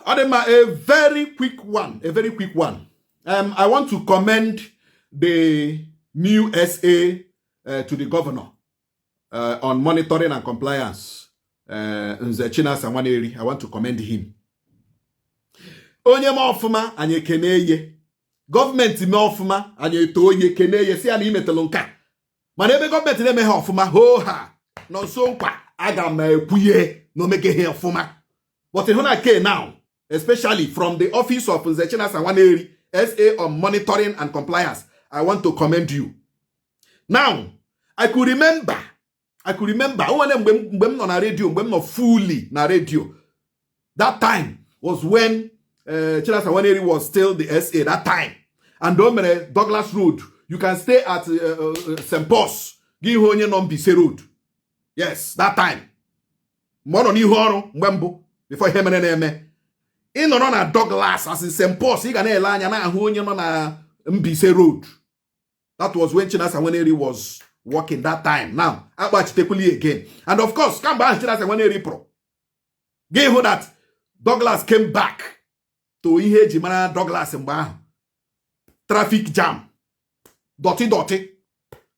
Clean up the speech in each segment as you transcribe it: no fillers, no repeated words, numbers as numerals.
Ọ dị mma, a very quick one, a very quick one. I want to commend the new SA to the governor on monitoring and compliance, Nze Chinasa Nwaneri. I want to commend him. Onye ma ọfụma, anyị ekene ye. Gọọmenti mee ọfụma, anyị eto ye, kene ye, si ya na imetalụ nke a. Mana ebe gọọmenti na-emeghe ọfụma, hoo ha nọ nso nkwa, aga m ekwuye na omeghe ọfụma. But ịhụ na ke now, especially from the office of Nze Chinasa Nwaneri, SA on monitoring and compliance, I want to commend you. Now, I could remember, o nwere mgbe m nọ na redio, mgbe m nọ fully na redio. That time was when Chinasa Nwaneri was still the SA that time. And o mere Douglas Road. You can stay at St. Paul's, gị hụ onye nọ Mbaise Road. Yes, that time. Mgbe ọ nọ n'ihu ọrụ mgbe mbụ, before ihe mere na-eme. Ị nọrọ na Douglas as in St. Paul's, ị ga na-ele anya na-ahụ onye nọ na Mbaise Road. That was when Chinasa Nwaneri was working that time. Now, akpachitekwuli again. And of course, kamgbe ahụ Chinasa Nwaneri pụrụ, gị hụ that Douglas came back to ihe eji mara Douglas mgbe ahụ. Traffic jam, dirty dirty,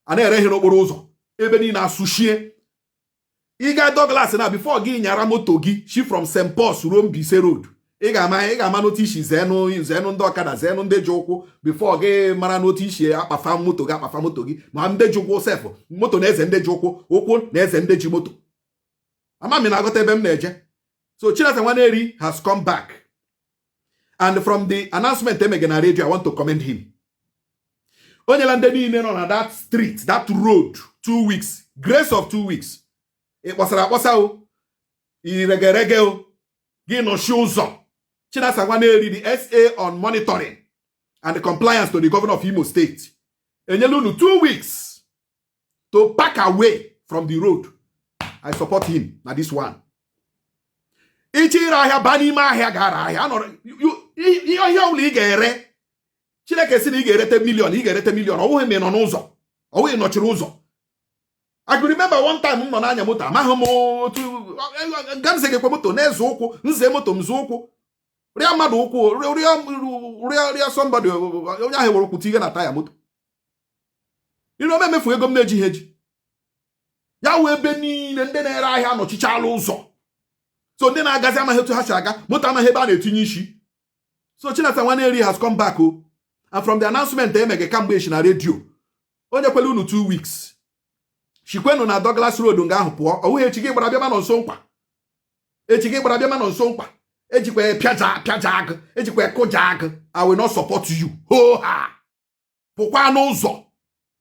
a na-ere ihe n'okporo ụzọ, ebe niile asụchie. Ị ga Douglas na before gị nyara moto gị shi from St. Paul's ruo Mbaise Road, ị ga-ama n'otu isi zenu zenu ndị ọkada, zenu ndị ji ụkwụ, before gị mara n'otu isi akpafa moto gị, akpafa moto gị. Ma ndị ji ụkwụ sef, moto na-eze ndị ji ụkwụ, ụkwụ na-eze ndị ji moto. Ama m na-aghọta ebe m na-eje. So Chinasa Nwaneri has come back, and from the announcement emege na radio, I want to commend him. O nyela ndị niile nọ na that street, that road, 2 weeks grace of 2 weeks. Ị kpọsara akpọsa o, iregerege o, gị nọchi ụzọ. Chinasa Nwaneri, the SA on monitoring and the compliance to the governor of Imo State, enyela unu 2 weeks to pack away from the road. I support him na this one. Iche ire ahịa, baa n'ime ahịa, gara ahịa anọrọ ihe ọbụla ị ga-ere. Chineke sị na ị ga-erete million, ị ga-erete million. Ọ bụghị ma ị nọ n'ụzọ, ọ bụghị nọchiri ụzọ. I could remember one time m nọ n'anya moto, amaghị m otu nga m zegekwe moto na-eze ụkwụ, nze moto m zụ ụkwụ, rịa mmadụ ụkwụ, rịa rịa rịa somebody, onye ahụ were ụkwụ tinye na taya moto. Ire ome emefu ego m na-ejighị eji ya wee ebe niile ndị na-ere ahịa anọchichala ụzọ. So ndị na-agazi amaghị otu ha si aga, moto amaghị ebe a na-etinye isi. So Chinasa Nwaneri has come back o, and from the announcement emege kamgbe echi na redio, onye kwere unu 2 weeks, shikwenu na Douglas Road nga ahụ pụọ. Ọ bụghị echi gị gbara bịama nọ nso nkwa, echi gị gbara bịama nọ nso nkwa, ejikwa pịaja pịaja agụ, ejikwa kụja agụ. I will not support you. Ho ha, pụkwa n'ụzọ.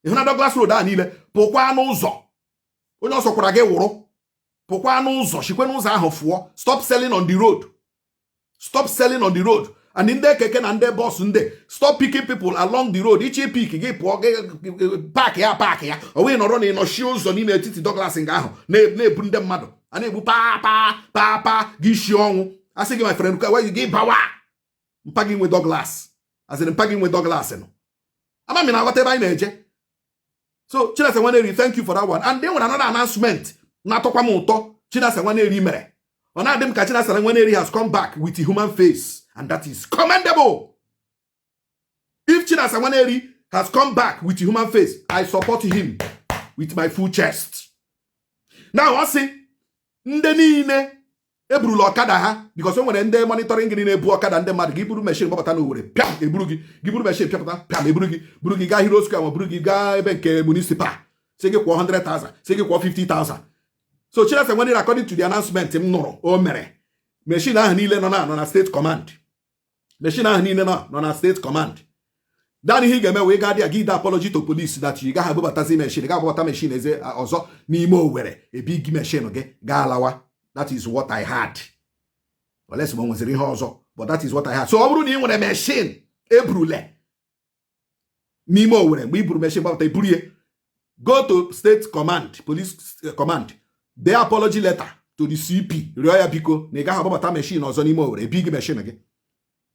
Ịhụ na Douglas Road a niile, pụkwa n'ụzọ. Onye ọsọ kwara gị wụrụ, pụkwa n'ụzọ, shikwe n'ụzọ ahụ fụọ. Stop selling on the road, stop selling on the road. And ndị keke na ndị bus, ndị stop picking people along the road. Ichi pick gị, pụọ gị park ya, park ya. Ọ nweghị nọrọ na ịnọchi ụzọ n'ime etiti Douglas nga ahụ na-ebu ndị mmadụ, a na-egbu paa paa paa paa gị shi ọnwụ. Asị gị, my friend, gị bawa mpa gị nwe Douglas, asịrị mpa gị nwe Douglas nọ. Ama m na aghọta ebe anyị na-eje. So Chinasa Nwaneri, thank you for that one. And then nwere another announcement na-atọkwa m ụtọ Chinasa Nwaneri mere. Ọ na-adị m ka Chinasa Nwaneri has come back with a human face, and that is commendable. If Chinasa Nwaneri has come back with a human face, I support him with my full chest. Now, ọ sị ndị niile eburula ọkada ha, because o nwere ndị monitoring gị na-ebu ọkada ndị mmadụ. Gị buru machine gbapụta n'Owerri, pịam, eburu gị. Gị buru machine pịapụta, pịam, eburu gị, buru gị gaa Hero Square, ma buru gị gaa ebe nke municipal, sị gị kwụọ 100,000, sị gị kwụọ 50,000. So Chinasa Nwaneri, according to the announcement m nụrụ o mere, machine ahụ niile nọ na nọ na state command, machine ahụ niile nọ na state command. Dan ihe ị ga-eme wee gaa dị gị de apology to police that you gaghị abụbatazi machine, gaghị abụbata machine eze ọzọ n'ime Owerri. Ebi gị machine gị gaa lawa. That is what I had, unless ma nweziri ihe ọzọ, but that is what I had. So ọ bụrụ na ị nwere machine eburule n'ime Owerri, mgbe i buru machine gbapụta, iburu ya go to state command, police command, dee apology letter to the CP, rịọ ya biko na ị gaghị agbabata machine ọzọ n'ime Owerri. Ebi gị machine gị.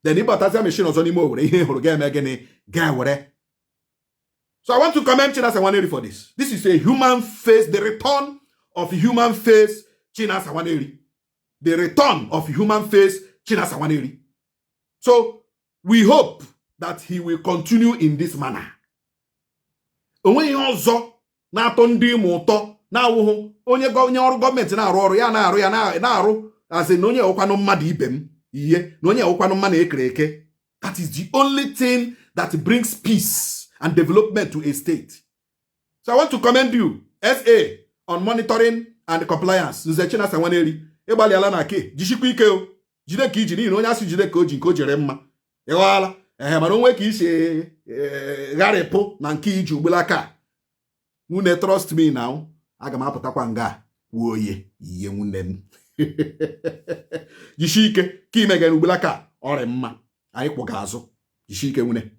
Then ịbatazia machine ọzọ n'ime Owerri, ihe ị hụrụ ga-eme gịnị? Ga-ewere. So I want to commend Chinasa Nwaneri for this. This is a human face, the return of human face Chinasa Nwaneri, the return of human face. Chinasa Nwaneri. So we hope that he will continue in this manner. Onweghị ihe ọzọ na-atọ ndị Imo ụtọ na-awụhụ onye onye ọrụ gọọmenti na-arụ ọrụ ya, na-arụ ya, na-arụ asị na onye ọkwanụ mmadụ ibe m, ihe na onye ọkwanụ mmadụ ekere eke. That is the only thing that brings peace and development to a state. So I want to commend you, SA on monitoring and compliance, Nze Chinasa Nwaneri. Ịgbalịala na ke jisikwa ike o jide ka iji, n'ihi na onye asị jide ka o ji nke o jere mma. Ịghọala ehe, mana onwe ka isi gharịpụ na nke iji ugbulaka nwunye. Trust me now, aga m apụtakwa nga kwuo oye ihe. Nwunne m, jisie ike ka imegara ugbulaka ọrịa mma, anyị kwụga azụ. Jisie ike, nwunne.